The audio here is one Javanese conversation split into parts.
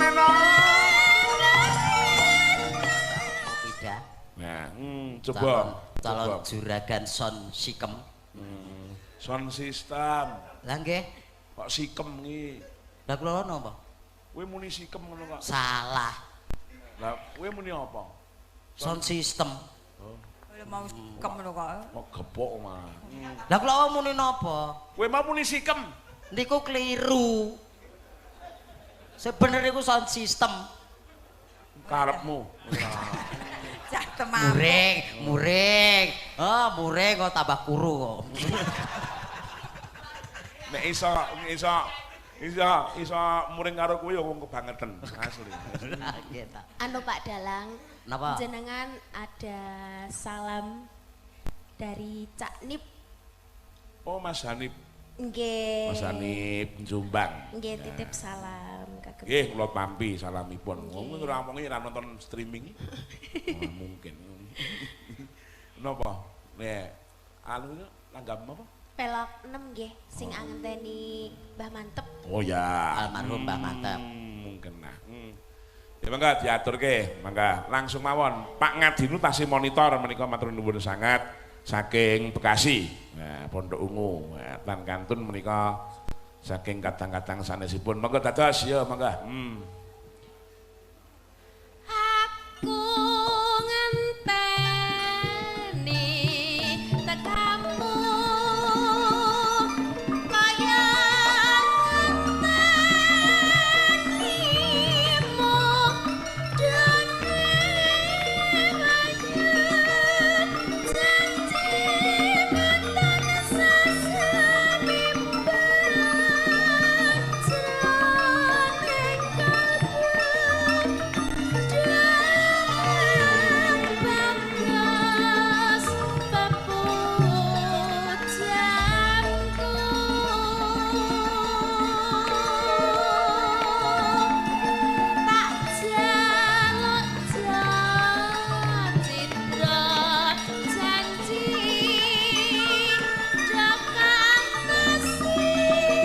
Neno. Tidak. Nah, coba calon juragan son sikem. Son system. Lah nggih. Kok sikem iki? Lah kula napa? Kowe muni sikem ngono kok. Salah. Lah kowe muni apa? Sound system. Oh. Kowe mau sikem ngono kok. Kok gepok malah. Lah kula muni napa? Kowe mau muni sikem. Niku keliru. Sebenarnya iku sound system. Karepmu. Muring, muring. Oh, muring kok tambah kuru kok. Nek iso muring karo kowe ya wong kebangetan asli. Anu Pak Dalang, napa? Jenengan ada salam dari Cak Nip. Oh, Mas Hanif. Nggih. Mas Hanif Jombang. Nggih, titip salam kagem. Nggih, kula tampi salamipun. Wong ora omongi ora nonton streaming. Oh, mungkin. Napa? Nek anu langgam apa? Pelok 6 nggih, sing angenteni Mbah Mantep. Oh ya, almarhum Mbah Mantep. Mungkin nah. Ya mangga diaturke, mangga langsung mawon. Pak Ngadinu tasih monitor menika matur nuwun sangat saking Bekasi. Nah, Pondok Ungu, nah, tan kantun menika saking kadang-kadang sanesipun. Mangga dados ya mangga. Aku ngenteni tekamu kaya ngentenimu dene janji mantan sasemimbang jroning kalbu bagas pepujanku tak jaluk citra janji jakan sirewang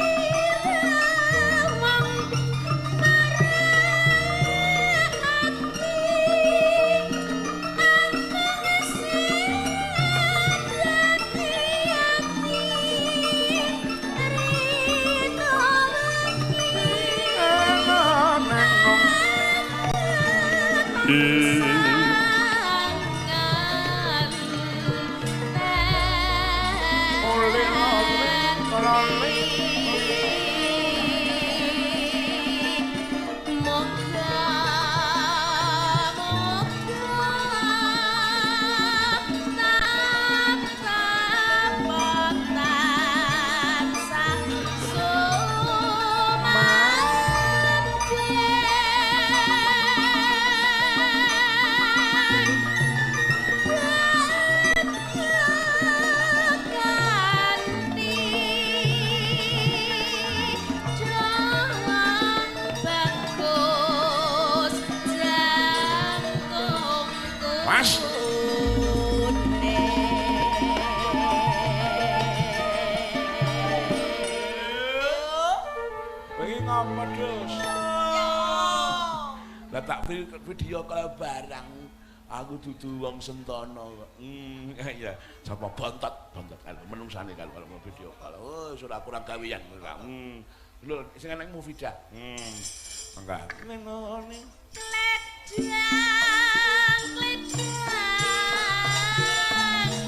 Mas. Pengen ngapa, Dus? Lah tak video call barang. Aku dudu wong Sentono kok. Iya, sapa bontot, bontot kalau menungsane kalau mau video call. Oh, sudah kurang gawean. Lho, sing enek Mufida. Mangga. Nenone. Kledang, kledang,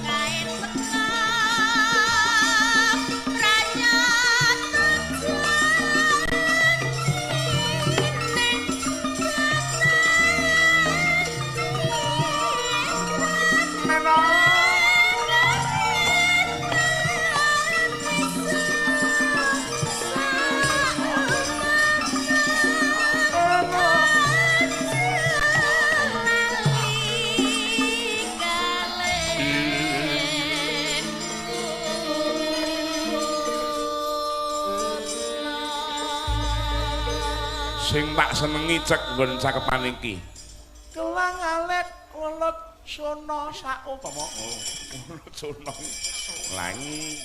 kae teka pranyata Sing tak senengi cek nggon cakepan iki. Kelang alet welut sono saupama. Oh, welut sono. Langi.